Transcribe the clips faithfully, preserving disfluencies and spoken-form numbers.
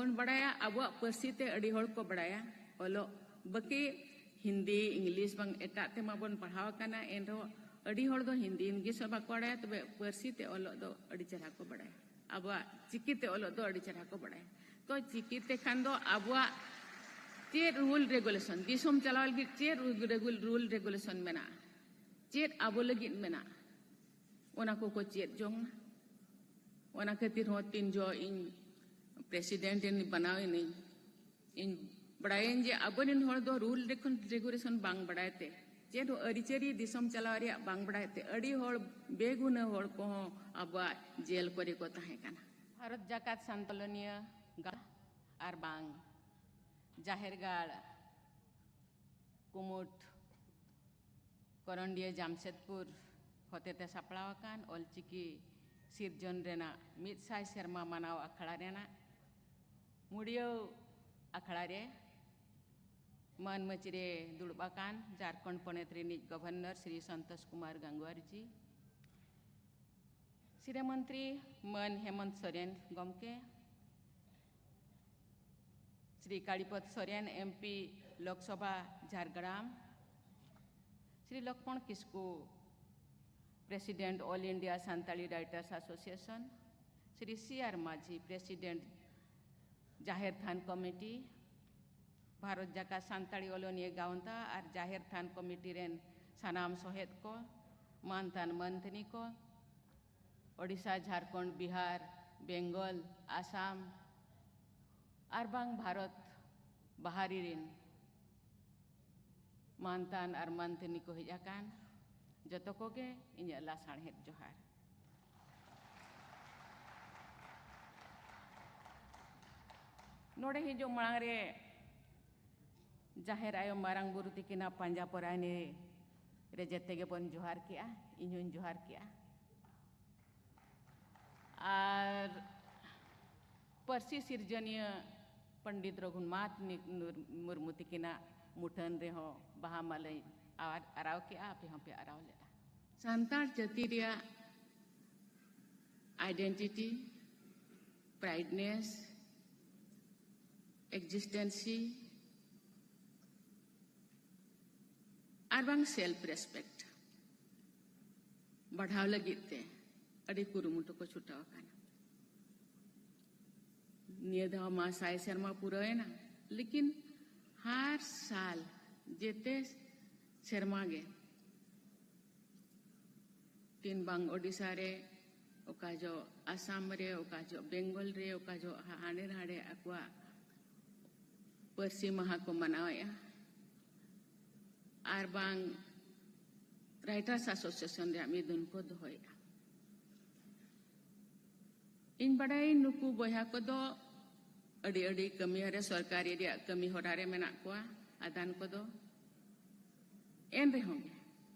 ᱵᱚᱱ ᱵᱟᱲᱟᱭᱟ, ᱟᱵᱚᱣᱟᱜ ᱯᱟᱹᱨᱥᱤ ᱛᱮ ᱟᱹᱰᱤ ᱦᱚᱲ ᱠᱚ ᱵᱟᱲᱟᱭᱟ ᱚᱞᱚᱜ, ᱵᱟᱹᱠᱤ ᱦᱤᱱᱫᱤ, ᱤᱝᱞᱤᱥ ᱵᱟᱝ ᱮᱴᱟᱜ ᱛᱮᱢᱟ ᱵᱚᱱ ᱯᱟᱲᱦᱟᱣ ᱟᱠᱟᱱᱟ, ᱮᱱᱨᱮᱦᱚᱸ ᱟᱹᱰᱤ ᱦᱚᱲ ᱫᱚ ᱦᱤᱱᱫᱤ ᱤᱝᱞᱤᱥ ᱦᱚᱸ ᱵᱟᱠᱚ ᱵᱟᱲᱟᱭᱟ, ᱛᱚᱵᱮ ᱯᱟᱹᱨᱥᱤ ᱛᱮ ᱚᱞᱚᱜ ᱫᱚ ᱟᱹᱰᱤ ᱪᱮᱦᱨᱟ ᱠᱚ ᱵᱟᱲᱟᱭᱟ, ᱟᱵᱚᱣᱟᱜ ᱪᱤᱠᱤ ᱛᱮ ᱚᱞᱚᱜ ᱫᱚ ᱟᱹᱰᱤ ᱪᱮᱦᱨᱟ ᱠᱚ ᱵᱟᱲᱟᱭᱟ᱾ ᱛᱚ ᱪᱤᱠᱤ ᱛᱮ ᱠᱷᱟᱱ ᱫᱚ ᱟᱵᱚᱣᱟᱜ ᱪᱮᱫ ᱨᱩᱞ ᱨᱮᱜᱩᱞᱮᱥᱚᱱ, ᱫᱤᱥᱚᱢ ᱪᱟᱞᱟᱣ ᱞᱟᱹᱜᱤᱫ ᱪᱮᱫ ᱨᱩᱞ ᱨᱮᱜᱩᱞᱮᱥᱚᱱ ᱢᱮᱱᱟᱜᱼᱟ, ᱪᱮᱫ ᱟᱵᱚ ᱞᱟᱹᱜᱤᱫ ᱢᱮᱱᱟᱜᱼᱟ, ᱚᱱᱟ ᱠᱚᱠᱚ ᱪᱮᱫ ᱡᱚᱝᱟ᱾ ᱚᱱᱟ ᱠᱷᱟᱹᱛᱤᱨ ᱦᱚᱸ ᱛᱤᱱ ᱡᱚᱦᱚᱜ ᱤᱧ ᱯᱨᱮᱥᱤᱰᱮᱱᱴ ᱤᱧ ᱵᱮᱱᱟᱣ ᱮᱱᱟᱹᱧ, ᱤᱧ ᱵᱟᱲᱟᱭᱟᱹᱧ ᱡᱮ ᱟᱵᱚᱨᱮᱱ ᱦᱚᱲ ᱫᱚ ᱨᱩᱞ ᱨᱮᱜᱩᱞᱮᱥᱚᱱ ᱵᱟᱝ ᱵᱟᱲᱟᱭ ᱛᱮ, ᱪᱮᱫ ᱦᱚᱸ ᱟᱹᱨᱤᱪᱟᱹᱞᱤ ᱫᱤᱥᱚᱢ ᱪᱟᱞᱟᱣ ᱨᱮᱭᱟᱜ ᱵᱟᱝ ᱵᱟᱲᱟᱭ ᱛᱮ, ᱟᱹᱰᱤ ᱦᱚᱲ ᱵᱮᱜᱩᱱᱟᱹ ᱦᱚᱲ ᱠᱚᱦᱚᱸ ᱟᱵᱚᱣᱟᱜ ᱡᱮᱞ ᱠᱚᱨᱮ ᱠᱚ ᱛᱟᱦᱮᱸ ᱠᱟᱱᱟ᱾ ᱵᱷᱟᱨᱚᱛ ᱡᱟᱠᱟᱛ ᱥᱟᱱᱛᱟᱞᱚᱱᱤᱭᱟᱹ ᱜᱟᱶᱛᱟ ᱟᱨ ᱵᱟᱝ ᱡᱟᱦᱮᱨ ᱜᱟᱲ ᱠᱩᱢᱩᱴ ᱠᱚᱨᱚᱱᱰᱤᱭᱟᱹ ᱡᱟᱢᱥᱮᱫᱽᱯᱩᱨ ᱦᱚᱛᱮᱛᱮ ᱥᱟᱯᱲᱟᱣ ᱟᱠᱟᱱ ᱚᱞᱪᱤᱠᱤ ᱥᱤᱨᱡᱚᱱ ᱨᱮᱱᱟᱜ ᱢᱤᱫ ᱥᱟᱭ ᱥᱮᱨᱢᱟ ᱢᱟᱱᱟᱣ ᱟᱠᱷᱲᱟ ᱨᱮᱱᱟᱜ ᱢᱩᱲᱭᱟᱹᱣ ᱟᱠᱷᱲᱟ ᱨᱮ ᱢᱟᱹᱱ ᱢᱟᱹᱪᱤ ᱨᱮ ᱫᱩᱲᱩᱵ ᱟᱠᱟᱱ ᱡᱷᱟᱨᱠᱷᱚᱸᱰ ᱯᱚᱱᱚᱛ ᱨᱤᱱᱤᱡ ᱜᱚᱵᱷᱚᱨᱱᱚᱨ ᱥᱨᱤ ᱥᱚᱱᱛᱳᱥ ᱠᱩᱢᱟᱨ ᱜᱟᱝᱜᱩᱣᱟᱨ ᱡᱤ, ᱥᱤᱨᱟᱹ ᱢᱚᱱᱛᱨᱤ ᱢᱟᱹᱱ ᱦᱮᱢᱚᱱᱛ ᱥᱚᱨᱮᱱ ᱜᱚᱢᱠᱮ, Shri Kalipada Soren, MP Lok Sabha Jhargram, Shri Lakhman Kisku, president all India Santali writers association, Shri C R Majhi, president ᱡᱟᱦᱮᱨ ᱛᱷᱟᱱ ᱠᱚᱢᱤᱴᱤ, ᱵᱷᱟᱨᱚᱛ ᱡᱟᱠᱟᱛ ᱥᱟᱱᱛᱟᱲᱤ ᱚᱞᱚᱱᱤᱭᱟᱹ ᱜᱟᱶᱛᱟ ᱟᱨ ᱡᱟᱦᱮᱨ ᱛᱷᱟᱱ ᱠᱚᱢᱤᱴᱤ ᱨᱮᱱ ᱥᱟᱱᱟᱢ ᱥᱚᱦᱮᱫ ᱠᱚ, ᱢᱟᱱᱛᱟᱱ ᱢᱟᱱᱛᱟᱹᱱᱤ ᱠᱚ, ᱳᱰᱤᱥᱟ, ᱡᱷᱟᱲᱠᱷᱚᱸᱰ, ᱵᱤᱦᱟᱨ, ᱵᱮᱝᱜᱚᱞ, ᱟᱥᱟᱢ ᱟᱨ ᱵᱟᱝ ᱵᱷᱟᱨᱚᱛ ᱵᱟᱦᱟᱨᱤ ᱨᱮᱱ ᱢᱟᱱᱛᱟᱱ ᱟᱨ ᱢᱟᱱᱛᱟᱹᱱᱤ ᱠᱚ ᱦᱮᱡ ᱟᱠᱟᱱ ᱡᱚᱛᱚ ᱠᱚᱜᱮ ᱤᱧᱟᱹᱜ ᱞᱟᱥᱟᱬᱦᱮᱫ ᱡᱚᱦᱟᱨ᱾ ᱱᱚᱰᱮ ᱦᱤᱡᱩᱜ ᱢᱟᱲᱟᱝ ᱨᱮ ᱡᱟᱦᱮᱨ ᱟᱭᱳ ᱢᱟᱨᱟᱝ ᱵᱩᱨᱩ ᱛᱤᱠᱤᱱᱟᱜ ᱯᱟᱸᱡᱟ ᱯᱚᱨᱟᱭᱱᱤ ᱨᱮ ᱡᱮᱛᱮ ᱜᱮᱵᱚᱱ ᱡᱚᱦᱟᱨ ᱠᱮᱜᱼᱟ, ᱤᱧ ᱦᱚᱧ ᱡᱚᱦᱟᱨ ᱠᱮᱜᱼᱟ᱾ ᱟᱨ ᱯᱟᱹᱨᱥᱤ ᱥᱤᱨᱡᱚᱱᱤᱭᱟᱹ ᱯᱚᱱᱰᱤᱛ ᱨᱚᱜᱷᱩᱱᱟᱛᱷ ᱢᱩᱨᱢᱩ ᱛᱤᱠᱤᱱᱟᱜ ᱢᱩᱴᱷᱟᱹᱱ ᱨᱮᱦᱚᱸ ᱵᱟᱦᱟ ᱢᱟᱞᱟᱧ ᱟᱨ-, ᱟᱨᱟᱣ ᱠᱮᱜᱼᱟ, ᱟᱯᱮ ᱦᱚᱸᱯᱮ ᱟᱨᱟᱣ ᱞᱮᱫᱼᱟ᱾ ᱥᱟᱱᱛᱟᱲ ᱡᱟᱹᱛᱤ ᱨᱮᱭᱟᱜ identity, prideness, ᱮᱠᱡᱤᱥᱴᱮᱱᱥᱤ ᱟᱨ ᱵᱟᱝ ᱥᱮᱞᱯ ᱨᱮᱥᱯᱮᱠᱴ ᱵᱟᱲᱦᱟᱣ ᱞᱟᱹᱜᱤᱫ ᱛᱮ ᱟᱹᱰᱤ ᱠᱩᱨᱩᱢᱩᱴᱩ ᱠᱚ ᱪᱷᱩᱴᱟᱹᱣ ᱟᱠᱟᱱᱟ᱾ ᱱᱤᱭᱟᱹ ᱫᱷᱟᱣ ᱢᱟ ᱥᱟᱭ ᱥᱮᱨᱢᱟ ᱯᱩᱨᱟᱹᱣᱮᱱᱟ, ᱞᱮᱠᱤᱱ ᱦᱟᱨ ᱥᱟᱞ ᱡᱮᱛᱮ ᱥᱮᱨᱢᱟ ᱜᱮ ᱛᱤᱱ ᱵᱟᱝ ᱳᱰᱤᱥᱟ ᱨᱮ, ᱚᱠᱟ ᱡᱚ ᱟᱥᱟᱢ ᱨᱮ, ᱚᱠᱟ ᱡᱚ ᱵᱮᱝᱜᱚᱞ ᱨᱮ, ᱚᱠᱟ ᱡᱚ ᱦᱟᱸᱰᱮ ᱱᱟᱰᱮ ᱟᱠᱚᱣᱟᱜ ᱯᱟᱹᱨᱥᱤ ᱢᱟᱦᱟ ᱠᱚ ᱢᱟᱱᱟᱣᱮᱫᱼᱟ, ᱟᱨ ᱵᱟᱝ ᱨᱟᱭᱴᱟᱨᱥ ᱮᱥᱳᱥᱤᱭᱮᱥᱚᱱ ᱨᱮᱭᱟᱜ ᱢᱤᱫᱩᱱ ᱠᱚ ᱫᱚᱦᱚᱭᱮᱫᱼᱟ᱾ ᱤᱧ ᱵᱟᱰᱟᱭᱟᱹᱧ ᱱᱩᱠᱩ ᱵᱚᱭᱦᱟ ᱠᱚᱫᱚ ᱟᱹᱰᱤ ᱟᱹᱰᱤ ᱠᱟᱹᱢᱤ ᱨᱮ, ᱥᱚᱨᱠᱟᱨᱤ ᱨᱮᱭᱟᱜ ᱠᱟᱹᱢᱤ ᱦᱚᱨᱟ ᱨᱮ ᱢᱮᱱᱟᱜ ᱠᱚᱣᱟ ᱟᱫᱷᱟᱱ ᱠᱚᱫᱚ᱾ ᱮᱱ ᱨᱮᱦᱚᱸ ᱜᱮ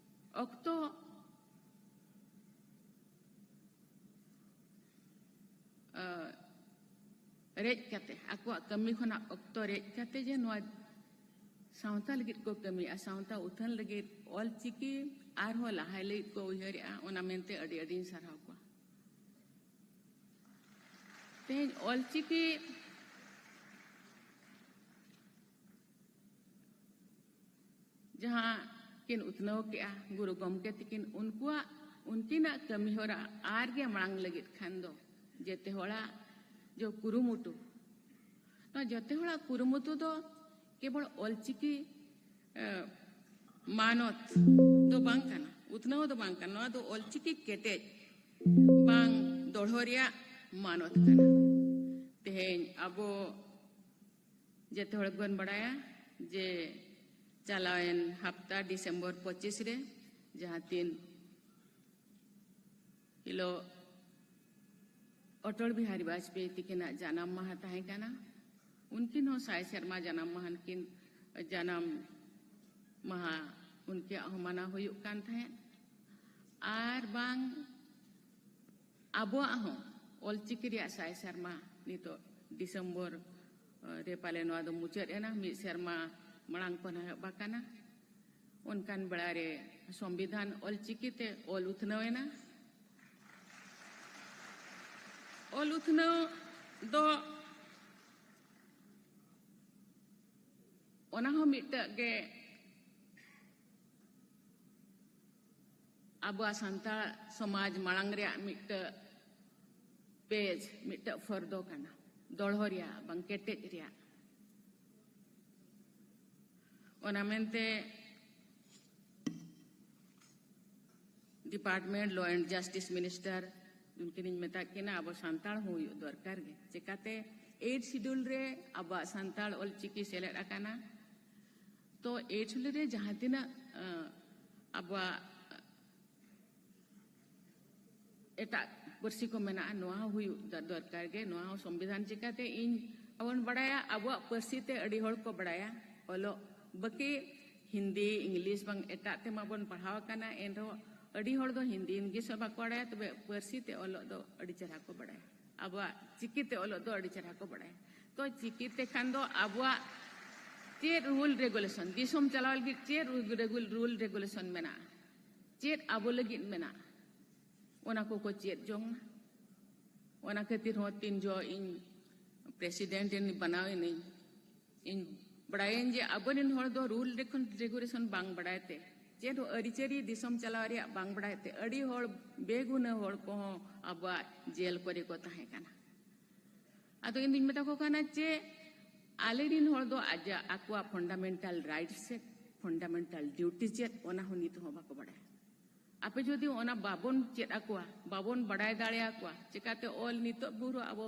ᱚᱠᱛᱚ ᱨᱮᱡ ᱠᱟᱛᱮ, ᱟᱠᱚᱣᱟᱜ ᱠᱟᱹᱢᱤ ᱠᱷᱚᱱᱟᱜ ᱚᱠᱛᱚ ᱨᱮᱡ ᱠᱟᱛᱮ ᱡᱮ ᱱᱚᱣᱟ ᱥᱟᱶᱛᱟ ᱞᱟᱹᱜᱤᱫ ᱠᱚ ᱠᱟᱹᱢᱤᱭᱟ, ᱥᱟᱶᱛᱟ ᱩᱛᱷᱟᱹᱱ ᱞᱟᱹᱜᱤᱫ, ᱚᱞᱪᱤᱠᱤ ᱟᱨᱦᱚᱸ ᱞᱟᱦᱟᱭ ᱞᱟᱹᱜᱤᱫ ᱠᱚ ᱩᱭᱦᱟᱹᱨᱮᱜᱼᱟ, ᱚᱱᱟ ᱢᱮᱱᱛᱮ ᱟᱹᱰᱤ ᱟᱹᱰᱤᱧ ᱥᱟᱨᱦᱟᱣ ᱠᱚᱣᱟ᱾ ᱛᱮᱦᱮᱧ ᱚᱞᱪᱤᱠᱤ ᱡᱟᱦᱟᱸ ᱠᱤᱱ ᱩᱛᱱᱟᱹᱣ ᱠᱮᱜᱼᱟ ᱜᱩᱨᱩ ᱜᱚᱢᱠᱮ ᱛᱤᱠᱤᱱ, ᱩᱱᱠᱩᱣᱟᱜ, ᱩᱱᱠᱤᱱᱟᱜ ᱠᱟᱹᱢᱤ ᱦᱚᱨᱟ ᱟᱨ ᱜᱮ ᱢᱟᱲᱟᱝ ᱞᱟᱹᱜᱤᱫ ᱠᱷᱟᱱ ᱫᱚ ᱡᱮᱛᱮ ᱦᱚᱲᱟᱜ ᱡᱚ ᱠᱩᱨᱩᱢᱩᱴᱩ, ᱱᱚᱣᱟ ᱡᱚᱛᱮ ᱦᱚᱲᱟᱜ ᱠᱩᱨᱩᱢᱩᱴᱩ ᱫᱚ ᱠᱮᱵᱚᱞ ᱚᱞᱪᱤᱠᱤ ᱢᱟᱱᱚᱛ ᱫᱚ ᱵᱟᱝ ᱠᱟᱱᱟ, ᱩᱛᱱᱟᱹᱣ ᱫᱚ ᱵᱟᱝ ᱠᱟᱱᱟ᱾ ᱱᱚᱣᱟ ᱫᱚ ᱚᱞᱪᱤᱠᱤ ᱠᱮᱴᱮᱡ ᱵᱟᱝ ᱫᱚᱲᱦᱚ ᱨᱮᱭᱟᱜ ᱢᱟᱱᱚᱛ ᱠᱟᱱᱟ᱾ ᱛᱮᱦᱮᱧ ᱟᱵᱚ ᱡᱮᱛᱮ ᱦᱚᱲ ᱜᱮᱵᱚᱱ ᱵᱟᱲᱟᱭᱟ ᱡᱮ ᱪᱟᱞᱟᱣᱮᱱ ᱦᱟᱯᱛᱟ ᱰᱤᱥᱮᱢᱵᱚᱨ ᱯᱚᱸᱪᱤᱥ ᱨᱮ ᱡᱟᱦᱟᱸ ᱛᱤᱱ ᱦᱤᱞᱳᱜ ᱚᱴᱚᱞ ᱵᱤᱦᱟᱨᱤ ᱵᱟᱡᱽᱯᱮᱭᱤ ᱛᱤᱠᱤᱱᱟᱜ ᱡᱟᱱᱟᱢ ᱢᱟᱦᱟ ᱛᱟᱦᱮᱸ ᱠᱟᱱᱟ, ᱩᱱᱠᱤᱱ ᱦᱚᱸ ᱥᱟᱭ ᱥᱮᱨᱢᱟ ᱡᱟᱱᱟᱢ ᱢᱟᱦᱟ ᱠᱤᱱ, ᱡᱟᱱᱟᱢ ᱢᱟᱦᱟ ᱩᱱᱠᱤᱭᱟᱜ ᱦᱚᱸ ᱢᱟᱱᱟᱣ ᱦᱩᱭᱩᱜ ᱠᱟᱱ ᱛᱟᱦᱮᱸᱫ᱾ ᱟᱨ ᱵᱟᱝ ᱟᱵᱚᱣᱟᱜ ᱦᱚᱸ ᱚᱞᱪᱤᱠᱤ ᱨᱮᱭᱟᱜ ᱥᱟᱭ ᱥᱮᱨᱢᱟ ᱱᱤᱛᱚᱜ ᱰᱤᱥᱮᱢᱵᱚᱨ ᱨᱮ ᱯᱟᱞᱮ ᱱᱚᱣᱟ ᱫᱚ ᱢᱩᱪᱟᱹᱫ ᱮᱱᱟ, ᱢᱤᱫ ᱥᱮᱨᱢᱟ ᱢᱟᱲᱟᱝ ᱠᱷᱚᱱ ᱮᱦᱚᱵ ᱟᱠᱟᱱᱟ᱾ ᱚᱱᱠᱟᱱ ᱵᱮᱲᱟ ᱨᱮ ᱥᱚᱝᱵᱤᱫᱷᱟᱱ ᱚᱞᱪᱤᱠᱤ ᱛᱮ ᱚᱞ ᱩᱛᱱᱟᱹᱣ ᱮᱱᱟ᱾ ᱚᱞ ᱩᱛᱱᱟᱹᱣ ᱫᱚ ᱚᱱᱟ ᱦᱚᱸ ᱢᱤᱫᱴᱟᱝ ᱜᱮ ᱟᱵᱚᱣᱟᱜ ᱥᱟᱱᱛᱟᱲ ᱥᱚᱢᱟᱡᱽ ᱢᱟᱲᱟᱝ ᱨᱮᱭᱟᱜ ᱢᱤᱫᱴᱟᱝ ᱯᱮᱡᱽ, ᱢᱤᱫᱴᱟᱝ ᱯᱷᱚᱨᱫᱚ ᱠᱟᱱᱟ, ᱫᱚᱲᱦᱚ ᱨᱮᱭᱟᱜ ᱵᱟᱝ, ᱠᱮᱴᱮᱡ ᱨᱮᱭᱟᱜ᱾ ᱚᱱᱟ ᱢᱮᱱᱛᱮ department, law and justice minister, ᱩᱱᱠᱤᱱᱤᱧ ᱢᱮᱛᱟ ᱠᱤᱱᱟ, ᱟᱵᱚ ᱥᱟᱱᱛᱟᱲ ᱦᱚᱸ ᱦᱩᱭᱩᱜ ᱫᱚᱨᱠᱟᱨ ᱜᱮ᱾ ᱪᱮᱠᱟᱛᱮ ᱮᱭᱤᱴ ᱥᱤᱰᱩᱞ ᱨᱮ ᱟᱵᱚᱣᱟᱜ ᱥᱟᱱᱛᱟᱲ ᱚᱞᱪᱤᱠᱤ ᱥᱮᱞᱮᱫ ᱟᱠᱟᱱᱟ᱾ ᱛᱚ ᱮᱭᱤᱴ ᱥᱤᱰᱩᱞ ᱨᱮ ᱡᱟᱦᱟᱸ ᱛᱤᱱᱟᱹᱜ, ᱟᱸ, ᱟᱵᱚᱣᱟᱜ ᱮᱴᱟᱜ ᱯᱟᱹᱨᱥᱤ ᱠᱚ ᱢᱮᱱᱟᱜᱼᱟ, ᱱᱚᱣᱟ ᱦᱚᱸ ᱦᱩᱭᱩᱜ ᱫᱚ ᱫᱚᱨᱠᱟᱨ ᱜᱮ᱾ ᱱᱚᱣᱟ ᱦᱚᱸ ᱥᱚᱝᱵᱤᱫᱷᱟᱱ ᱪᱤᱠᱟᱹᱛᱮ ᱤᱧ ᱟᱵᱚᱱ ᱵᱟᱲᱟᱭᱟ, ᱟᱵᱚᱣᱟᱜ ᱯᱟᱹᱨᱥᱤ ᱛᱮ ᱟᱹᱰᱤ ᱦᱚᱲ ᱠᱚ ᱵᱟᱲᱟᱭᱟ ᱚᱞᱚᱜ, ᱵᱟᱹᱠᱤ ᱦᱤᱱᱫᱤ, ᱤᱝᱞᱤᱥ ᱵᱟᱝ ᱮᱴᱟᱜ ᱛᱮᱢᱟ ᱵᱚᱱ ᱯᱟᱲᱦᱟᱣ ᱟᱠᱟᱱᱟ, ᱮᱱᱨᱮᱦᱚᱸ ᱟᱹᱰᱤ ᱦᱚᱲ ᱫᱚ ᱦᱤᱱᱫᱤ ᱤᱝᱞᱤᱥ ᱦᱚᱸ ᱵᱟᱠᱚ ᱵᱟᱲᱟᱭᱟ, ᱛᱚᱵᱮ ᱯᱟᱹᱨᱥᱤ ᱛᱮ ᱚᱞᱚᱜ ᱫᱚ ᱟᱹᱰᱤ ᱪᱮᱦᱨᱟ ᱠᱚ ᱵᱟᱲᱟᱭᱟ, ᱟᱵᱚᱣᱟᱜ ᱪᱤᱠᱤ ᱛᱮ ᱚᱞᱚᱜ ᱫᱚ ᱟᱹᱰᱤ ᱪᱮᱦᱨᱟ ᱠᱚ ᱵᱟᱲᱟᱭᱟ᱾ ᱛᱚ ᱪᱤᱠᱤ ᱛᱮ ᱠᱷᱟᱱ ᱫᱚ ᱟᱵᱚᱣᱟᱜ ᱪᱮᱫ ᱨᱩᱞ ᱨᱮᱜᱩᱞᱮᱥᱚᱱ, ᱫᱤᱥᱚᱢ ᱪᱟᱞᱟᱣ ᱞᱟᱹᱜᱤᱫ ᱪᱮᱫ ᱨᱩᱞ ᱨᱮᱜᱩᱞ-, ᱨᱩᱞ ᱨᱮᱜᱩᱞᱮᱥᱚᱱ ᱢᱮᱱᱟᱜᱼᱟ, ᱪᱮᱫ ᱟᱵᱚ ᱞᱟᱹᱜᱤᱫ ᱢᱮᱱᱟᱜᱼᱟ, ᱚᱱᱟ ᱠᱚᱠᱚ ᱪᱮᱫ ᱡᱚᱝᱟ᱾ ᱚᱱᱟ ᱠᱷᱟᱹᱛᱤᱨ ᱦᱚᱸ ᱛᱤᱱ ᱡᱚ ᱤᱧ ᱯᱨᱮᱥᱤᱰᱮᱱᱴ ᱤᱧ ᱵᱮᱱᱟᱣ ᱮᱱᱟᱹᱧ, ᱤᱧ ᱵᱟᱲᱟᱭᱟᱹᱧ ᱡᱮ ᱟᱵᱚᱨᱮᱱ ᱦᱚᱲ ᱫᱚ ᱨᱩᱞ ᱨᱮᱜᱩᱞᱮᱥᱚᱱ ᱵᱟᱝ ᱵᱟᱲᱟᱭ ᱛᱮ, ᱪᱮᱫ ᱦᱚᱸ ᱟᱹᱨᱤᱪᱟᱹᱞᱤ ᱫᱤᱥᱚᱢ ᱪᱟᱞᱟᱣ ᱨᱮᱭᱟᱜ ᱵᱟᱝ ᱵᱟᱲᱟᱭ ᱛᱮ ᱟᱹᱰᱤ ᱦᱚᱲ, ᱵᱮᱜᱩᱱᱟᱹ ᱦᱚᱲ ᱠᱚᱦᱚᱸ ᱟᱵᱚᱣᱟᱜ ᱡᱮᱞ ᱠᱚᱨᱮ ᱠᱚ ᱛᱟᱦᱮᱸ ᱠᱟᱱᱟ᱾ ᱟᱫᱚ ᱤᱧ ᱫᱩᱧ ᱢᱮᱛᱟ ᱠᱚ ᱠᱟᱱᱟ ᱡᱮ ᱟᱞᱮᱨᱮᱱ ᱦᱚᱲ ᱫᱚ ᱟᱡᱟᱜ, ᱟᱠᱚᱣᱟᱜ ᱯᱷᱟᱱᱰᱟᱢᱮᱱᱴᱟᱞ ᱨᱟᱭᱤᱴᱥ ᱪᱮᱫ, ᱯᱷᱟᱱᱰᱟᱢᱮᱱᱴᱟᱞ ᱰᱤᱭᱩᱴᱤ ᱪᱮᱫ, ᱚᱱᱟ ᱦᱚᱸ ᱱᱤᱛ ᱦᱚᱸ ᱵᱟᱠᱚ ᱵᱟᱲᱟᱭᱟ᱾ ᱟᱯᱮ ᱡᱩᱫᱤ ᱚᱱᱟ ᱵᱟᱵᱚᱱ ᱪᱮᱫ ᱟᱠᱚᱣᱟ, ᱵᱟᱵᱚᱱ ᱵᱟᱲᱟᱭ ᱫᱟᱲᱮᱭᱟᱠᱚᱣᱟ, ᱪᱮᱠᱟᱛᱮ ᱚᱞ ᱱᱤᱛᱚᱜ ᱵᱷᱳᱨ ᱟᱵᱚ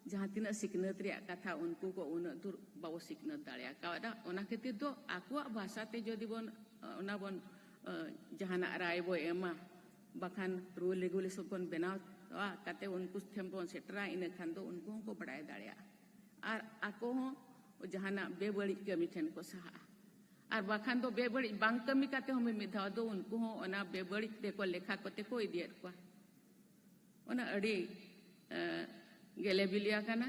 ᱡᱟᱦᱟᱸ ᱛᱤᱱᱟᱹᱜ ᱥᱤᱠᱷᱱᱟᱹᱛ ᱨᱮᱭᱟᱜ ᱠᱟᱛᱷᱟ, ᱩᱱᱠᱩ ᱠᱚ ᱩᱱᱟᱹᱜ ᱫᱩᱨ ᱵᱟᱵᱚ ᱥᱤᱠᱷᱱᱟᱹᱛ ᱫᱟᱲᱮ ᱟᱠᱟᱣᱫᱟ᱾ ᱚᱱᱟ ᱠᱷᱟᱹᱛᱤᱨ ᱫᱚ ᱟᱠᱚᱣᱟᱜ ᱵᱷᱟᱥᱟ ᱛᱮ ᱡᱩᱫᱤ ᱵᱚᱱ, ᱚᱱᱟ ᱵᱚᱱ, ᱡᱟᱦᱟᱱᱟᱜ ᱨᱟᱭ ᱵᱚ ᱮᱢᱟ, ᱵᱟᱠᱷᱟᱱ ᱨᱩᱞ ᱨᱮᱜᱩᱞᱮᱥᱚᱱ ᱵᱚᱱ ᱵᱮᱱᱟᱣᱟ, ᱠᱟᱛᱮ ᱩᱱᱠᱩ ᱴᱷᱮᱱ ᱵᱚᱱ ᱥᱮᱴᱮᱨᱟ, ᱤᱱᱟᱹ ᱠᱷᱟᱱ ᱫᱚ ᱩᱱᱠᱩ ᱦᱚᱸᱠᱚ ᱵᱟᱲᱟᱭ ᱫᱟᱲᱮᱭᱟᱜᱼᱟ᱾ ᱟᱨ ᱟᱠᱚ ᱦᱚᱸ ᱡᱟᱦᱟᱱᱟᱜ ᱵᱮᱵᱟᱹᱲᱤᱡ ᱠᱟᱹᱢᱤ ᱴᱷᱮᱱ ᱠᱚ ᱥᱟᱦᱟᱜᱼᱟ᱾ ᱟᱨ ᱵᱟᱠᱷᱟᱱ ᱫᱚ ᱵᱮᱵᱟᱹᱲᱤᱡ ᱵᱟᱝ ᱠᱟᱹᱢᱤ ᱠᱟᱛᱮ ᱦᱚᱸ ᱢᱤᱢᱤᱫ ᱫᱷᱟᱣ ᱫᱚ ᱩᱱᱠᱩ ᱦᱚᱸ ᱚᱱᱟ ᱵᱮᱵᱟᱹᱲᱤᱡ ᱨᱮᱠᱚ ᱞᱮᱠᱷᱟ ᱠᱚᱛᱮ ᱠᱚ ᱤᱫᱤᱭᱮᱫ ᱠᱚᱣᱟ᱾ ᱚᱱᱟ ᱟᱹᱰᱤ, ᱮ, ᱜᱮᱞᱮ ᱵᱤᱞᱤ ᱟᱠᱟᱱᱟ,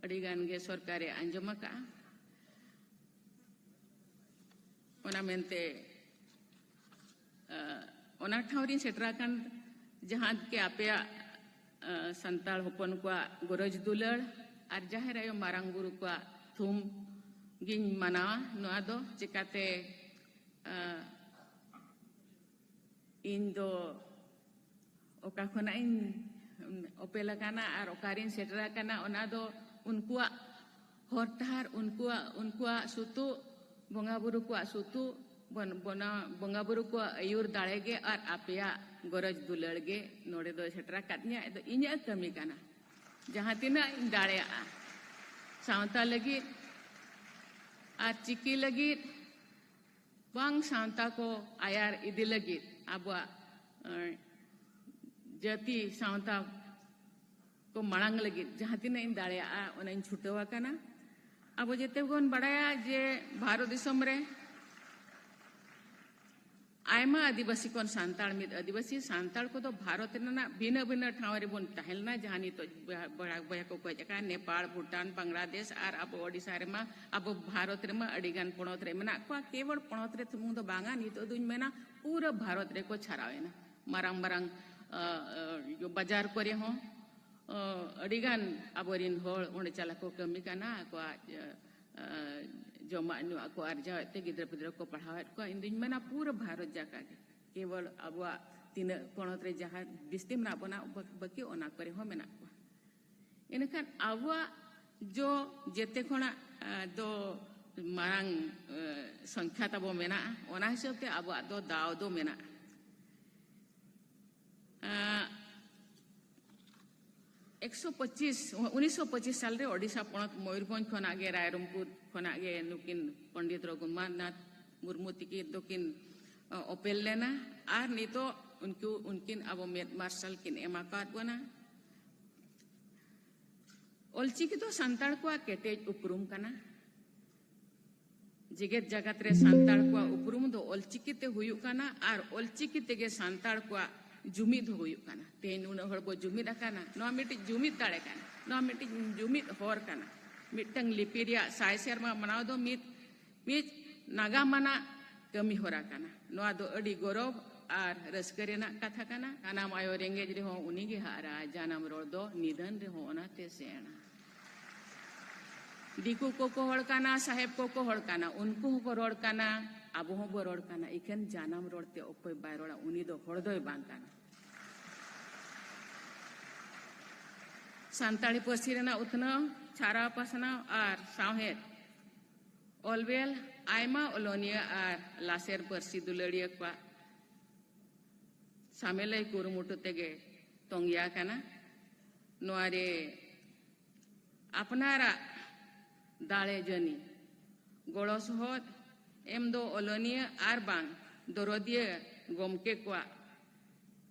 ᱟᱹᱰᱤ ᱜᱟᱱ ᱜᱮ ᱥᱚᱨᱠᱟᱨᱮ ᱟᱸᱡᱚᱢ ᱟᱠᱟᱫᱼᱟ᱾ ᱚᱱᱟ ᱢᱮᱱᱛᱮ, ᱮ, ᱚᱱᱟ ᱴᱷᱟᱶ ᱨᱤᱧ ᱥᱮᱴᱮᱨ ᱟᱠᱟᱱ, ᱡᱟᱦᱟᱸ ᱜᱮ ᱟᱯᱮᱭᱟᱜ, ᱮ, ᱥᱟᱱᱛᱟᱲ ᱦᱚᱯᱚᱱ ᱠᱚᱣᱟᱜ ᱜᱚᱨᱚᱡᱽ ᱫᱩᱞᱟᱹᱲ ᱟᱨ ᱡᱟᱦᱮᱨ ᱟᱭᱳ ᱢᱟᱨᱟᱝ ᱵᱩᱨᱩ ᱠᱚᱣᱟᱜ ᱛᱷᱩᱢ ᱜᱤᱧ ᱢᱟᱱᱟᱣᱟ ᱱᱚᱣᱟ ᱫᱚ᱾ ᱪᱮᱠᱟᱛᱮ, ᱟ, ᱤᱧ ᱫᱚ ᱚᱠᱟ ᱠᱷᱚᱱᱟᱜ ᱤᱧ ᱚᱯᱮᱞ ᱟᱠᱟᱱᱟ ᱟᱨ ᱚᱠᱟᱨᱤᱧ ᱥᱮᱴᱮᱨ ᱟᱠᱟᱱᱟ, ᱚᱱᱟ ᱫᱚ ᱩᱱᱠᱩᱣᱟᱜ ᱦᱚᱨ ᱰᱟᱦᱟᱨ, ᱩᱱᱠᱩᱣᱟᱜ, ᱩᱱᱠᱩᱣᱟᱜ ᱥᱩᱛᱩᱜ, ᱵᱚᱸᱜᱟ ᱵᱩᱨᱩ ᱠᱚᱣᱟᱜ ᱥᱩᱛᱩᱜ, ᱵᱚᱱ-, ᱵᱚᱱᱟ-, ᱵᱚᱸᱜᱟ ᱵᱩᱨᱩ ᱠᱚᱣᱟᱜ ᱟᱹᱭᱩᱨ ᱫᱟᱲᱮ ᱜᱮ ᱟᱨ ᱟᱯᱮᱭᱟᱜ ᱜᱚᱨᱚᱡᱽ ᱫᱩᱞᱟᱹᱲ ᱜᱮ ᱱᱚᱰᱮ ᱫᱚ ᱥᱮᱴᱮᱨ ᱟᱠᱟᱫᱤᱧᱟ᱾ ᱟᱫᱚ ᱤᱧᱟᱹᱜ ᱠᱟᱹᱢᱤ ᱠᱟᱱᱟ, ᱡᱟᱦᱟᱸ ᱛᱤᱱᱟᱹᱜ ᱤᱧ ᱫᱟᱲᱮᱭᱟᱜᱼᱟ ᱥᱟᱶᱛᱟ ᱞᱟᱹᱜᱤᱫ ᱟᱨ ᱪᱤᱠᱤ ᱞᱟᱹᱜᱤᱫ, ᱵᱟᱝ ᱥᱟᱶᱛᱟ ᱠᱚ ᱟᱭᱟᱨ ᱤᱫᱤ ᱞᱟᱹᱜᱤᱫ, ᱟᱵᱚᱣᱟᱜ, ᱮᱸ, ᱡᱟᱹᱛᱤ ᱥᱟᱶᱛᱟ ᱠᱚ ᱢᱟᱲᱟᱝ ᱞᱟᱹᱜᱤᱫ ᱡᱟᱦᱟᱸ ᱛᱤᱱᱟᱹᱜ ᱤᱧ ᱫᱟᱲᱮᱭᱟᱜᱼᱟ, ᱚᱱᱟᱧ ᱪᱷᱩᱴᱟᱹᱣ ᱟᱠᱟᱱᱟ᱾ ᱟᱵᱚ ᱡᱮᱛᱮ ᱵᱚᱱ ᱵᱟᱲᱟᱭᱟ ᱡᱮ ᱵᱷᱟᱨᱚᱛ ᱫᱤᱥᱚᱢ ᱨᱮ ᱟᱭᱢᱟ ᱟᱹᱫᱤᱵᱟᱹᱥᱤ ᱠᱷᱚᱱ ᱥᱟᱱᱛᱟᱲ, ᱢᱤᱫ ᱟᱹᱫᱤᱵᱟᱹᱥᱤ ᱥᱟᱱᱛᱟᱲ ᱠᱚᱫᱚ ᱵᱷᱟᱨᱚᱛ ᱨᱮᱱᱟᱜ ᱵᱷᱤᱱᱟᱹ ᱵᱷᱤᱱᱟᱹ ᱴᱷᱟᱶ ᱨᱮᱵᱚᱱ ᱛᱟᱦᱮᱸ ᱞᱮᱱᱟ, ᱡᱟᱦᱟᱸ ᱱᱤᱛᱚᱜ ᱵᱚᱭᱦᱟ, ᱵᱚᱭᱦᱟ, ᱵᱚᱭᱦᱟ ᱠᱚᱠᱚ ᱦᱮᱡ ᱟᱠᱟᱱ, ᱱᱮᱯᱟᱲ, ᱵᱷᱩᱴᱟᱱ, ᱵᱟᱝᱞᱟᱫᱮᱥ ᱟᱨ ᱟᱵᱚ ᱳᱰᱤᱥᱟ ᱨᱮᱢᱟ, ᱟᱵᱚ ᱵᱷᱟᱨᱚᱛ ᱨᱮᱢᱟ ᱟᱹᱰᱤ ᱜᱟᱱ ᱯᱚᱱᱚᱛ ᱨᱮ ᱢᱮᱱᱟᱜ ᱠᱚᱣᱟ᱾ ᱠᱮᱵᱚᱞ ᱯᱚᱱᱚᱛ ᱨᱮ ᱥᱩᱢᱩᱝ ᱫᱚ ᱵᱟᱝᱟ, ᱱᱤᱛᱚᱜ ᱫᱩᱧ ᱢᱮᱱᱟ ᱯᱩᱨᱟᱹ ᱵᱷᱟᱨᱚᱛ ᱨᱮᱠᱚ ᱪᱷᱟᱨᱟᱣ ᱮᱱᱟ᱾ ᱢᱟᱨᱟᱝ ᱢᱟᱨᱟᱝ, ᱟ, ᱟ, ᱵᱟᱡᱟᱨ ᱠᱚᱨᱮ ᱦᱚᱸ, ᱟ, ᱟᱹᱰᱤ ᱜᱟᱱ ᱟᱵᱚᱨᱮᱱ ᱦᱚᱲ ᱚᱸᱰᱮ ᱪᱟᱞᱟᱣ ᱠᱚ ᱠᱟᱹᱢᱤ ᱠᱟᱱᱟ, ᱟᱠᱚᱣᱟᱜ, ᱟ, ᱟ, ᱡᱚᱢᱟᱜ ᱧᱩᱣᱟᱜ ᱠᱚ ᱟᱨᱡᱟᱣᱮᱫ ᱛᱮ ᱜᱤᱫᱽᱨᱟᱹ ᱯᱤᱫᱽᱨᱟᱹ ᱠᱚ ᱯᱟᱲᱦᱟᱣᱮᱫ ᱠᱚᱣᱟ᱾ ᱤᱧ ᱫᱩᱧ ᱢᱮᱱᱟ ᱯᱩᱨᱟᱹ ᱵᱷᱟᱨᱚᱛ ᱡᱟᱠᱟ ᱜᱮ, ᱠᱮᱵᱚᱞ ᱟᱵᱚᱣᱟᱜ ᱛᱤᱱᱟᱹᱜ ᱯᱚᱱᱚᱛ ᱨᱮ ᱡᱟᱦᱟᱸ ᱵᱤᱥᱛᱤ ᱢᱮᱱᱟᱜ ᱵᱚᱱᱟ, ᱵᱟ-, ᱵᱟᱹᱠᱤ ᱚᱱᱟ ᱠᱚᱨᱮ ᱦᱚᱸ ᱢᱮᱱᱟᱜ ᱠᱚᱣᱟ᱾ ᱤᱱᱟᱹᱠᱷᱟᱱ ᱟᱵᱚᱣᱟᱜ ᱡᱚ ᱡᱮᱛᱮ ᱠᱷᱚᱱᱟᱜ, ᱟ, ᱫᱚ ᱢᱟᱨᱟᱝ, ᱟ, ᱥᱚᱝᱠᱷᱟ ᱛᱟᱵᱚ ᱢᱮᱱᱟᱜᱼᱟ, ᱚᱱᱟ ᱦᱤᱥᱟᱹᱵ ᱛᱮ ᱟᱵᱚᱣᱟᱜ ᱫᱚ ᱫᱟᱣ ᱫᱚ ᱢᱮᱱᱟᱜᱼᱟ᱾ ᱟ, ᱮᱠᱥᱚ ᱯᱚᱸᱪᱤᱥ, ᱩᱱᱤᱥᱥᱚ ᱯᱚᱸᱪᱤᱥ ᱥᱟᱞ ᱨᱮ ᱳᱰᱤᱥᱟ ᱯᱚᱱᱚᱛ ᱢᱚᱭᱩᱨᱵᱷᱚᱸᱡᱽ ᱠᱷᱚᱱᱟᱜ ᱜᱮ, ᱨᱟᱭᱨᱚᱝᱯᱩᱨ ᱠᱷᱚᱱᱟᱜ ᱜᱮ ᱱᱩᱠᱤᱱ ᱯᱚᱱᱰᱤᱛ ᱨᱚᱜᱷᱩᱱᱟᱛᱷ ᱢᱩᱨᱢᱩ ᱛᱤᱠᱤᱱ ᱫᱚᱠᱤᱱ, ᱟ, ᱚᱯᱮᱞ ᱞᱮᱱᱟ᱾ ᱟᱨ ᱱᱤᱛᱚᱜ ᱩᱱᱠᱩ, ᱩᱱᱠᱤᱱ ᱟᱵᱚ ᱢᱮᱫ ᱢᱟᱨᱥᱟᱞ ᱠᱤᱱ ᱮᱢ ᱟᱠᱟᱫ ᱵᱚᱱᱟ᱾ ᱚᱞᱪᱤᱠᱤ ᱫᱚ ᱥᱟᱱᱛᱟᱲ ᱠᱚᱣᱟᱜ ᱠᱮᱴᱮᱡ ᱩᱯᱨᱩᱢ ᱠᱟᱱᱟ᱾ ᱡᱮᱜᱮᱛ ᱡᱟᱠᱟᱛ ᱨᱮ ᱥᱟᱱᱛᱟᱲ ᱠᱚᱣᱟᱜ ᱩᱯᱨᱩᱢ ᱫᱚ ᱚᱞᱪᱤᱠᱤ ᱛᱮ ᱦᱩᱭᱩᱜ ᱠᱟᱱᱟ ᱟᱨ ᱚᱞᱪᱤᱠᱤ ᱛᱮᱜᱮ ᱥᱟᱱᱛᱟᱲ ᱠᱚᱣᱟᱜ ᱡᱩᱢᱤᱫ ᱦᱚᱸ ᱦᱩᱭᱩᱜ ᱠᱟᱱᱟ᱾ ᱛᱮᱦᱮᱧ ᱱᱩᱱᱟᱹᱜ ᱦᱚᱲ ᱵᱚ ᱡᱩᱢᱤᱫ ᱟᱠᱟᱱᱟ, ᱱᱚᱣᱟ ᱢᱤᱫᱴᱤᱡ ᱡᱩᱢᱤᱫ ᱫᱟᱲᱮ ᱠᱟᱱᱟ, ᱱᱚᱣᱟ ᱢᱤᱫᱴᱤᱡ ᱡᱩᱢᱤᱫ ᱦᱚᱨ ᱠᱟᱱᱟ᱾ ᱢᱤᱫᱴᱟᱝ ᱞᱤᱯᱤ ᱨᱮᱭᱟᱜ ᱥᱟᱭ ᱥᱮᱨᱢᱟ ᱢᱟᱱᱟᱣ ᱫᱚ ᱢᱤᱫ, ᱢᱤᱫ ᱱᱟᱜᱟᱢ ᱟᱱᱟᱜ ᱠᱟᱹᱢᱤ ᱦᱚᱨᱟ ᱠᱟᱱᱟ᱾ ᱱᱚᱣᱟ ᱫᱚ ᱟᱹᱰᱤ ᱜᱚᱨᱚᱵᱽ ᱟᱨ ᱨᱟᱹᱥᱠᱟᱹ ᱨᱮᱱᱟᱜ ᱠᱟᱛᱷᱟ ᱠᱟᱱᱟ᱾ ᱡᱟᱱᱟᱢ ᱟᱭᱳ ᱨᱮᱸᱜᱮᱡ ᱨᱮᱦᱚᱸ ᱩᱱᱤ ᱜᱮ ᱦᱟᱨᱟ, ᱡᱟᱱᱟᱢ ᱨᱚᱲ ᱫᱚ ᱱᱤᱫᱷᱟᱹᱱ ᱨᱮᱦᱚᱸ ᱚᱱᱟᱛᱮ ᱥᱮᱬᱟ᱾ ᱫᱤᱠᱩ ᱠᱚᱠᱚ ᱦᱚᱲ ᱠᱟᱱᱟ, ᱥᱟᱦᱮᱵᱽ ᱠᱚᱠᱚ ᱦᱚᱲ ᱠᱟᱱᱟ, ᱩᱱᱠᱩ ᱦᱚᱸᱠᱚ ᱨᱚᱲ ᱠᱟᱱᱟ, ᱟᱵᱚ ᱦᱚᱸᱵᱚ ᱨᱚᱲ ᱠᱟᱱᱟ᱾ ᱤᱠᱷᱟᱹᱱ ᱡᱟᱱᱟᱢ ᱨᱚᱲ ᱛᱮ ᱚᱠᱚᱭ ᱵᱟᱭ ᱨᱚᱲᱟ, ᱩᱱᱤ ᱫᱚ ᱦᱚᱲ ᱫᱚᱭ ᱵᱟᱝ ᱠᱟᱱᱟ᱾ ᱥᱟᱱᱛᱟᱲᱤ ᱯᱟᱹᱨᱥᱤ ᱨᱮᱱᱟᱜ ᱩᱛᱱᱟᱹᱣ, ᱪᱷᱟᱨᱟᱣ ᱯᱟᱥᱱᱟᱣ ᱟᱨ ᱥᱟᱶᱦᱮᱫ ᱚᱞᱵᱮᱞ ᱟᱭᱢᱟ ᱚᱞᱚᱱᱤᱭᱟᱹ ᱟᱨ ᱞᱟᱥᱮᱨ ᱯᱟᱹᱨᱥᱤ ᱫᱩᱞᱟᱹᱲᱤᱭᱟᱹ ᱠᱚᱣᱟᱜ ᱥᱟᱢᱮᱞᱟᱭ ᱠᱩᱨᱩᱢᱩᱴᱩ ᱛᱮᱜᱮ ᱛᱚᱝᱜᱮ ᱟᱠᱟᱱᱟ᱾ ᱱᱚᱣᱟ ᱨᱮ ᱟᱯᱱᱟᱨᱟᱜ ᱫᱟᱲᱮ ᱡᱟᱹᱱᱤ ᱜᱚᱲᱚ ᱥᱚᱦᱚᱫ ᱮᱢ ᱫᱚ ᱚᱞᱚᱱᱤᱭᱟᱹ ᱟᱨ ᱵᱟᱝ ᱫᱚᱨᱚᱫᱤᱭᱟᱹ ᱜᱚᱢᱠᱮ ᱠᱚᱣᱟᱜ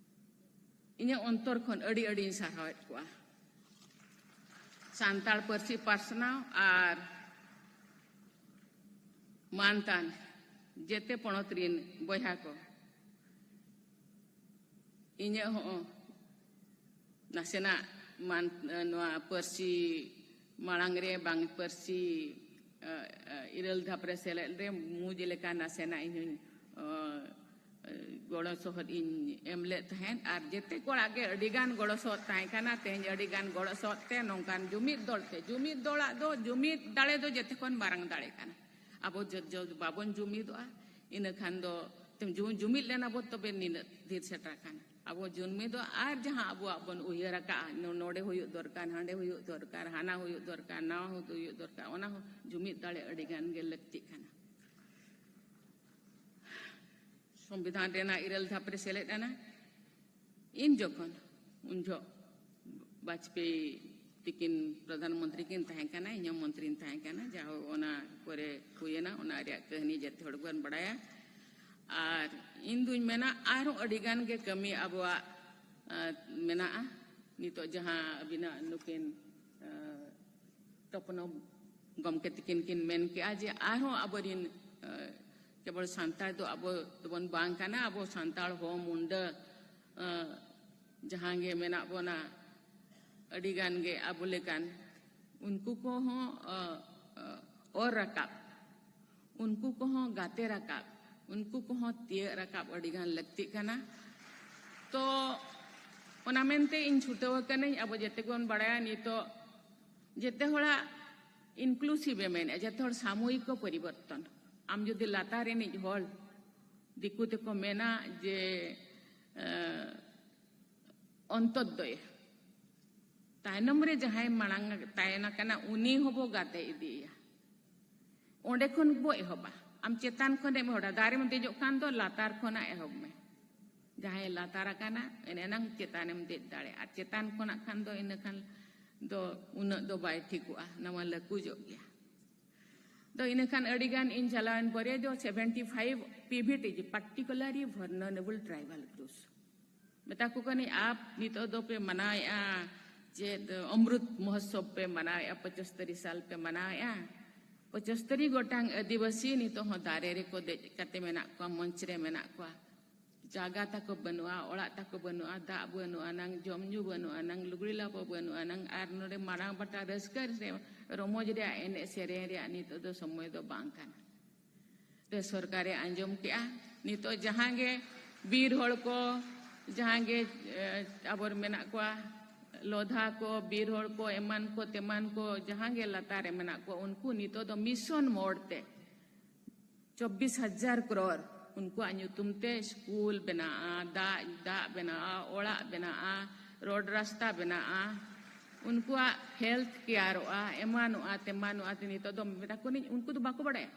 ᱤᱧᱟᱹᱜ ᱚᱱᱛᱚᱨ ᱠᱷᱚᱱ ᱟᱹᱰᱤ ᱟᱹᱰᱤᱧ ᱥᱟᱨᱦᱟᱣᱮᱫ ᱠᱚᱣᱟ᱾ ᱥᱟᱱᱛᱟᱲ ᱯᱟᱹᱨᱥᱤ ᱯᱟᱥᱱᱟᱣ ᱟᱨ ᱢᱟᱱᱛᱟᱱ ᱡᱮᱛᱮ ᱯᱚᱱᱚᱛ ᱨᱤᱱ ᱵᱚᱭᱦᱟ ᱠᱚ, ᱤᱧᱟᱹᱜ ᱦᱚᱸ ᱱᱟᱥᱮᱱᱟᱜ ᱢᱟᱱ, ᱱᱚᱣᱟ ᱯᱟᱹᱨᱥᱤ ᱢᱟᱲᱟᱝ ᱨᱮ ᱵᱟᱝ ᱯᱟᱹᱨᱥᱤ, ᱟᱹ, ᱟᱹ, ᱤᱨᱟᱹᱞ ᱫᱷᱟᱯ ᱨᱮ ᱥᱮᱞᱮᱫ ᱨᱮ ᱢᱩᱡᱽ ᱞᱮᱠᱟ ᱱᱟᱥᱮᱱᱟᱜ ᱤᱧ ᱦᱚᱸᱧ, ᱟᱹ, ᱟᱹ, ᱜᱚᱲᱚ ᱥᱚᱦᱚᱫ ᱤᱧ ᱮᱢ ᱞᱮᱫ ᱛᱟᱦᱮᱸᱫ᱾ ᱟᱨ ᱡᱮᱛᱮ ᱠᱚᱲᱟ ᱜᱮ ᱟᱹᱰᱤ ᱜᱟᱱ ᱜᱚᱲᱚ ᱥᱚᱦᱚᱫ ᱛᱟᱦᱮᱸ ᱠᱟᱱᱟ᱾ ᱛᱮᱦᱮᱧ ᱟᱹᱰᱤ ᱜᱟᱱ ᱜᱚᱲᱚ ᱥᱚᱦᱚᱫ ᱛᱮ ᱱᱚᱝᱠᱟᱱ ᱡᱩᱢᱤᱫ ᱫᱚᱞ ᱛᱮ, ᱡᱩᱢᱤᱫ ᱫᱚᱞᱟᱜ ᱫᱚ ᱡᱩᱢᱤᱫ ᱫᱟᱲᱮ ᱫᱚ ᱡᱮᱛᱮ ᱠᱷᱚᱱ ᱢᱟᱨᱟᱝ ᱫᱟᱲᱮ ᱠᱟᱱᱟ᱾ ᱟᱵᱚ ᱡᱚ-, ᱡᱚ-, ᱵᱟᱵᱚᱱ ᱡᱩᱢᱤᱫᱚᱜᱼᱟ, ᱤᱱᱟᱹ ᱠᱷᱟᱱ ᱫᱚ ᱛᱮᱢ ᱡᱩ-, ᱡᱩᱢᱤᱫ ᱞᱮᱱᱟ ᱵᱚ, ᱛᱚᱵᱮ ᱱᱤᱱᱟᱹᱜ ᱰᱷᱮᱨ ᱥᱮᱴᱮᱨ ᱟᱠᱟᱱᱟ᱾ ᱟᱵᱚ ᱡᱩᱢᱤᱫᱚᱜ ᱟᱨ ᱡᱟᱦᱟᱸ ᱟᱵᱚᱣᱟᱜ ᱵᱚᱱ ᱩᱭᱦᱟᱹᱨ ᱟᱠᱟᱫᱼᱟ, ᱱᱚ-, ᱱᱚᱰᱮ ᱦᱩᱭᱩᱜ ᱫᱚᱨᱠᱟᱨ, ᱦᱟᱸᱰᱮ ᱦᱩᱭᱩᱜ ᱫᱚᱨᱠᱟᱨ, ᱦᱟᱱᱟ ᱦᱩᱭᱩᱜ ᱫᱚᱨᱠᱟᱨ, ᱱᱟᱣᱟ ᱦᱩᱭᱩᱜ ᱫᱚᱨᱠᱟᱨ, ᱚᱱᱟ ᱦᱚᱸ ᱡᱩᱢᱤᱫ ᱫᱟᱲᱮ ᱟᱹᱰᱤ ᱜᱟᱱ ᱜᱮ ᱞᱟᱹᱠᱛᱤᱜ ᱠᱟᱱᱟ᱾ ᱥᱚᱝᱵᱤᱫᱷᱟᱱ ᱨᱮᱱᱟᱜ ᱤᱨᱟᱹᱞ ᱫᱷᱟᱯ ᱨᱮ ᱥᱮᱞᱮᱫ ᱮᱱᱟ᱾ ᱤᱧ ᱡᱚᱠᱷᱚᱱ, ᱩᱱ ᱡᱚᱦᱚᱜ ᱵᱟᱡᱽᱯᱮᱭᱤ ᱛᱤᱠᱤᱱ ᱯᱨᱚᱫᱷᱟᱱ ᱢᱚᱱᱛᱨᱤ ᱠᱤᱱ ᱛᱟᱦᱮᱸ ᱠᱟᱱᱟ, ᱤᱧ ᱦᱚᱸ ᱢᱚᱱᱛᱨᱤᱧ ᱛᱟᱦᱮᱸ ᱠᱟᱱᱟ᱾ ᱡᱟᱦᱳ, ᱚᱱᱟ ᱯᱚᱨᱮ ᱦᱩᱭᱮᱱᱟ, ᱚᱱᱟ ᱨᱮᱭᱟᱜ ᱠᱟᱹᱦᱱᱤ ᱡᱚᱛᱚ ᱦᱚᱲ ᱜᱮᱵᱚᱱ ᱵᱟᱲᱟᱭᱟ᱾ ᱟᱨ ᱤᱧ ᱫᱩᱧ ᱢᱮᱱᱟ, ᱟᱨᱦᱚᱸ ᱟᱹᱰᱤ ᱜᱟᱱ ᱜᱮ ᱠᱟᱹᱢᱤ ᱟᱵᱚᱣᱟᱜ, ᱟᱸ, ᱢᱮᱱᱟᱜᱼᱟ᱾ ᱱᱤᱛᱚᱜ ᱡᱟᱦᱟᱸ ᱟᱹᱵᱤᱱᱟᱜ ᱱᱩᱠᱤᱱ, ᱟᱸ, ᱛᱚᱯᱱᱚ ᱜᱚᱢᱠᱮ ᱛᱤᱠᱤᱱ ᱠᱤᱱ ᱢᱮᱱ ᱠᱮᱜᱼᱟ ᱡᱮ ᱟᱨᱦᱚᱸ ᱟᱵᱚᱨᱤᱱ, ᱟᱸ, ᱠᱮᱵᱚᱞ ᱥᱟᱱᱛᱟᱲ ᱫᱚ ᱟᱵᱚ ᱫᱚᱵᱚᱱ ᱵᱟᱝ ᱠᱟᱱᱟ, ᱟᱵᱚ ᱥᱟᱱᱛᱟᱲ, ᱦᱚ, ᱢᱩᱱᱰᱟᱹ, ᱟᱸ, ᱡᱟᱦᱟᱸ ᱜᱮ ᱢᱮᱱᱟᱜ ᱵᱚᱱᱟ, ᱟᱹᱰᱤ ᱜᱟᱱ ᱜᱮ ᱟᱵᱚ ᱞᱮᱠᱟᱱ, ᱩᱱᱠᱩ ᱠᱚᱦᱚᱸ, ᱟᱸ, ᱟᱸ, ᱚᱨ ᱨᱟᱠᱟᱵ, ᱩᱱᱠᱩ ᱠᱚᱦᱚᱸ ᱜᱟᱛᱮ ᱨᱟᱠᱟᱵ, ᱩᱱᱠᱩ ᱠᱚᱦᱚᱸ ᱛᱤᱭᱟᱹᱜ ᱨᱟᱠᱟᱵ ᱟᱹᱰᱤ ᱜᱟᱱ ᱞᱟᱹᱠᱛᱤᱜ ᱠᱟᱱᱟ᱾ ᱛᱚ, ᱚᱱᱟ ᱢᱮᱱᱛᱮ ᱤᱧ ᱪᱷᱩᱴᱟᱹᱣ ᱟᱠᱟᱱᱟᱹᱧ᱾ ᱟᱵᱚ ᱡᱮᱛᱮ ᱵᱚᱱ ᱵᱟᱲᱟᱭᱟ, ᱱᱤᱛᱚᱜ ᱡᱮᱛᱮ ᱦᱚᱲᱟᱜ ᱤᱱᱠᱞᱩᱥᱤᱵᱷ ᱮ ᱢᱮᱱᱮᱫᱼᱟ, ᱡᱚᱛᱚ ᱦᱚᱲ ᱥᱟᱢᱩᱦᱤᱠ ᱠᱚ ᱯᱚᱨᱤᱵᱚᱨᱛᱚᱱ᱾ ᱟᱢ ᱡᱩᱫᱤ ᱞᱟᱛᱟᱨ ᱨᱤᱱᱤᱡ ᱦᱚᱲ, ᱫᱤᱠᱩ ᱛᱮᱠᱚ ᱢᱮᱱᱟ ᱡᱮ, ᱮ, ᱚᱱᱛᱚᱫᱽᱫᱚᱭ, ᱛᱟᱭᱱᱚᱢ ᱨᱮ ᱡᱟᱦᱟᱸᱭ ᱢᱟᱲᱟᱝ ᱛᱟᱦᱮᱱ ᱟᱠᱟᱱᱟ, ᱩᱱᱤ ᱦᱚᱸᱵᱚ ᱜᱟᱛᱮ ᱤᱫᱤᱭᱮᱭᱟ᱾ ᱚᱸᱰᱮ ᱠᱷᱚᱱ ᱵᱚ ᱮᱦᱚᱵᱟ᱾ ᱟᱢ ᱪᱮᱛᱟᱱ ᱠᱷᱚᱱᱮᱢ ᱮᱦᱚᱵᱟ, ᱫᱟᱨᱮᱢ ᱫᱮᱡᱚᱜ ᱠᱷᱟᱱ ᱫᱚ ᱞᱟᱛᱟᱨ ᱠᱷᱚᱱᱟᱜ ᱮᱦᱚᱵ ᱢᱮ᱾ ᱡᱟᱦᱟᱸᱭ ᱞᱟᱛᱟᱨ ᱟᱠᱟᱱᱟ, ᱮᱱ ᱮᱱᱟᱝ ᱪᱮᱛᱟᱱᱮᱢ ᱫᱮᱡ ᱫᱟᱲᱮᱭᱟᱜᱼᱟ᱾ ᱟᱨ ᱪᱮᱛᱟᱱ ᱠᱷᱚᱱᱟᱜ ᱠᱷᱟᱱ ᱫᱚ ᱤᱱᱟᱹ ᱠᱷᱟᱱ ᱫᱚ ᱩᱱᱟᱹᱜ ᱫᱚ ᱵᱟᱭ ᱴᱷᱤᱠᱚᱜᱼᱟ, ᱱᱟᱣᱟ ᱞᱟᱹᱠᱩᱡᱚᱜ ᱜᱮᱭᱟ᱾ ᱫᱚ ᱤᱱᱟᱹ ᱠᱷᱟᱱ ᱟᱹᱰᱤ ᱜᱟᱱ ᱤᱧ ᱪᱟᱞᱟᱣᱮᱱ ᱯᱚᱨᱮ ᱫᱚ seventy five P V T G, particularly vulnerable tribal groups, ᱢᱮᱛᱟ ᱠᱚ ᱠᱟᱹᱱᱟᱹᱧ, ᱟᱯ ᱱᱤᱛᱚᱜ ᱫᱚᱯᱮ ᱢᱟᱱᱟᱣᱮᱫᱼᱟ, ᱪᱮᱫ ᱚᱢᱨᱩᱛ ᱢᱚᱦᱳᱛᱥᱚᱵ ᱯᱮ ᱢᱟᱱᱟᱣᱮᱫᱼᱟ, ᱯᱚᱸᱪᱟᱥᱛᱟᱨᱤ ᱥᱟᱞ ᱯᱮ ᱢᱟᱱᱟᱣᱮᱫᱼᱟ᱾ ᱯᱚᱸᱪᱟᱥᱛᱟᱨᱤ ᱜᱚᱴᱟᱝ ᱟᱹᱫᱤᱵᱟᱹᱥᱤ ᱱᱤᱛᱚᱜ ᱦᱚᱸ ᱫᱟᱨᱮ ᱨᱮᱠᱚ ᱫᱮᱡ ᱠᱟᱛᱮ ᱢᱮᱱᱟᱜ ᱠᱚᱣᱟ, ᱢᱚᱧᱪ ᱨᱮ ᱢᱮᱱᱟᱜ ᱠᱚᱣᱟ᱾ ᱡᱟᱭᱜᱟ ᱛᱟᱠᱚ ᱵᱟᱹᱱᱩᱜᱼᱟ, ᱚᱲᱟᱜ ᱛᱟᱠᱚ ᱵᱟᱹᱱᱩᱜᱼᱟ, ᱫᱟᱜ ᱵᱟᱹᱱᱩᱜᱼᱟ ᱱᱟᱝ, ᱡᱚᱢ ᱧᱩ ᱵᱟᱹᱱᱩᱜᱼᱟ ᱱᱟᱝ, ᱞᱩᱜᱽᱲᱤ ᱞᱟᱯᱚ ᱵᱟᱹᱱᱩᱜᱼᱟ ᱱᱟᱝ, ᱟᱨ ᱱᱚᱰᱮ ᱢᱟᱨᱟᱝ ᱵᱟᱴᱟ ᱨᱟᱹᱥᱠᱟᱹ ᱨᱮ ᱨᱚᱢᱚᱡᱽ ᱨᱮᱭᱟᱜ, ᱮᱱᱮᱡ ᱥᱮᱨᱮᱧ ᱨᱮᱭᱟᱜ ᱱᱤᱛᱚᱜ ᱫᱚ ᱥᱚᱢᱚᱭ ᱫᱚ ᱵᱟᱝ ᱠᱟᱱᱟ᱾ ᱨᱮ ᱥᱚᱨᱠᱟᱨᱮ ᱟᱸᱡᱚᱢ ᱠᱮᱜᱼᱟ᱾ ᱱᱤᱛᱚᱜ ᱡᱟᱦᱟᱸ ᱜᱮ ᱵᱤᱨ ᱦᱚᱲ ᱠᱚ, ᱡᱟᱦᱟᱸ ᱜᱮ, ᱮ, ᱟᱵᱚᱨ ᱢᱮᱱᱟᱜ ᱠᱚᱣᱟ, ᱞᱚᱫᱷᱟ ᱠᱚ, ᱵᱤᱨ ᱦᱚᱲ ᱠᱚ, ᱮᱢᱟᱱ ᱠᱚ ᱛᱮᱢᱟᱱ ᱠᱚ, ᱡᱟᱦᱟᱸ ᱜᱮ ᱞᱟᱛᱟᱨ ᱨᱮ ᱢᱮᱱᱟᱜ ᱠᱚᱣᱟ, ᱩᱱᱠᱩ ᱱᱤᱛᱚᱜ ᱫᱚ mission mode ᱛᱮ ᱪᱚᱵᱵᱤᱥ ᱦᱟᱡᱟᱨ ᱠᱨᱳᱨ ᱩᱱᱠᱩᱣᱟᱜ ᱧᱩᱛᱩᱢ ᱛᱮ ᱥᱠᱩᱞ ᱵᱮᱱᱟᱜᱼᱟ, ᱫᱟᱜ, ᱫᱟᱜ ᱵᱮᱱᱟᱜᱼᱟ, ᱚᱲᱟᱜ ᱵᱮᱱᱟᱜᱼᱟ, ᱨᱳᱰ ᱨᱟᱥᱛᱟ ᱵᱮᱱᱟᱜᱼᱟ, ᱩᱱᱠᱩᱣᱟᱜ health careᱚᱜᱼᱟ, ᱮᱢᱟᱱᱚᱜᱼᱟ, ᱛᱮᱢᱟᱱᱚᱜᱼᱟ᱾ ᱛᱮ ᱱᱤᱛᱚᱜ ᱫᱚ ᱢᱮᱛᱟ ᱠᱚᱣᱟᱧ, ᱩᱱᱠᱩ ᱫᱚ ᱵᱟᱠᱚ ᱵᱟᱲᱟᱭᱟ᱾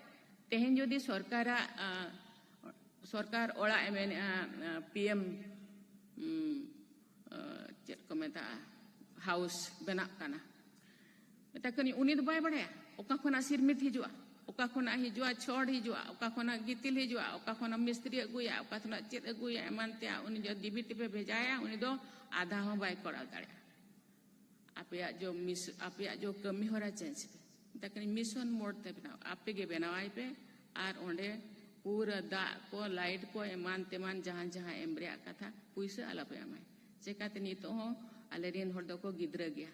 ᱛᱮᱦᱮᱧ ᱡᱩᱫᱤ ᱥᱚᱨᱠᱟᱨᱟᱜ, ᱟ, ᱥᱚᱨᱠᱟᱨ ᱚᱲᱟᱜ ᱮ ᱢᱮᱱᱮᱜᱼᱟ, ᱟ, P M, ᱩᱢ, ᱟ, ᱪᱮᱫ ᱠᱚ ᱢᱮᱛᱟᱜᱼᱟ, house ᱵᱮᱱᱟᱜ ᱠᱟᱱᱟ, ᱢᱮᱛᱟ ᱠᱚᱣᱟᱧ, ᱩᱱᱤ ᱫᱚ ᱵᱟᱭ ᱵᱟᱲᱟᱭᱟ ᱚᱠᱟ ᱠᱷᱚᱱᱟᱜ ᱥᱤᱨᱢᱤᱴ ᱦᱤᱡᱩᱜᱼᱟ, ᱚᱠᱟ ᱠᱷᱚᱱᱟᱜ ᱦᱤᱡᱩᱜᱼᱟ ᱪᱷᱚᱲ ᱦᱤᱡᱩᱜᱼᱟ, ᱚᱠᱟ ᱠᱷᱚᱱᱟᱜ ᱜᱤᱛᱤᱞ ᱦᱤᱡᱩᱜᱼᱟ, ᱚᱠᱟ ᱠᱷᱚᱱᱟᱜ ᱢᱤᱥᱛᱨᱤ ᱟᱹᱜᱩᱭᱟ, ᱚᱠᱟ ᱠᱷᱚᱱᱟᱜ ᱪᱮᱫ ᱟᱹᱜᱩᱭᱟ, ᱮᱢᱟᱱ ᱛᱮᱭᱟᱜ᱾ ᱩᱱᱤ ᱡᱚ ᱰᱤᱵᱤ ᱴᱤᱯᱮ ᱵᱷᱮᱡᱟᱭᱟ, ᱩᱱᱤ ᱫᱚ ᱟᱫᱷᱟ ᱦᱚᱸ ᱵᱟᱭ ᱠᱚᱨᱟᱣ ᱫᱟᱲᱮᱭᱟᱜᱼᱟ᱾ ᱟᱯᱮᱭᱟᱜ ᱡᱚ ᱢᱤᱥ-, ᱟᱯᱮᱭᱟᱜ ᱡᱚ ᱠᱟᱹᱢᱤ ᱦᱚᱨᱟ change ᱯᱮ, ᱢᱮᱛᱟ ᱠᱟᱹᱱᱟᱹᱧ, mission mode ᱛᱮ ᱵᱮᱱᱟᱣ, ᱟᱯᱮ ᱜᱮ ᱵᱮᱱᱟᱣᱟᱭ ᱯᱮ᱾ ᱟᱨ ᱚᱸᱰᱮ ᱯᱩᱨᱟᱹ ᱫᱟᱜ ᱠᱚ, light ᱠᱚ, ᱮᱢᱟᱱ ᱛᱮᱢᱟᱱ ᱡᱟᱦᱟᱸ ᱡᱟᱦᱟᱸ ᱮᱢ ᱨᱮᱭᱟᱜ ᱠᱟᱛᱷᱟ, ᱯᱩᱭᱥᱟᱹ ᱟᱞᱚᱯᱮ ᱮᱢᱟᱭ᱾ ᱪᱮᱠᱟᱛᱮ ᱱᱤᱛᱚᱜ ᱦᱚᱸ ᱟᱞᱮ ᱨᱮᱱ ᱦᱚᱲ ᱫᱚᱠᱚ ᱜᱤᱫᱽᱨᱟᱹ ᱜᱮᱭᱟ,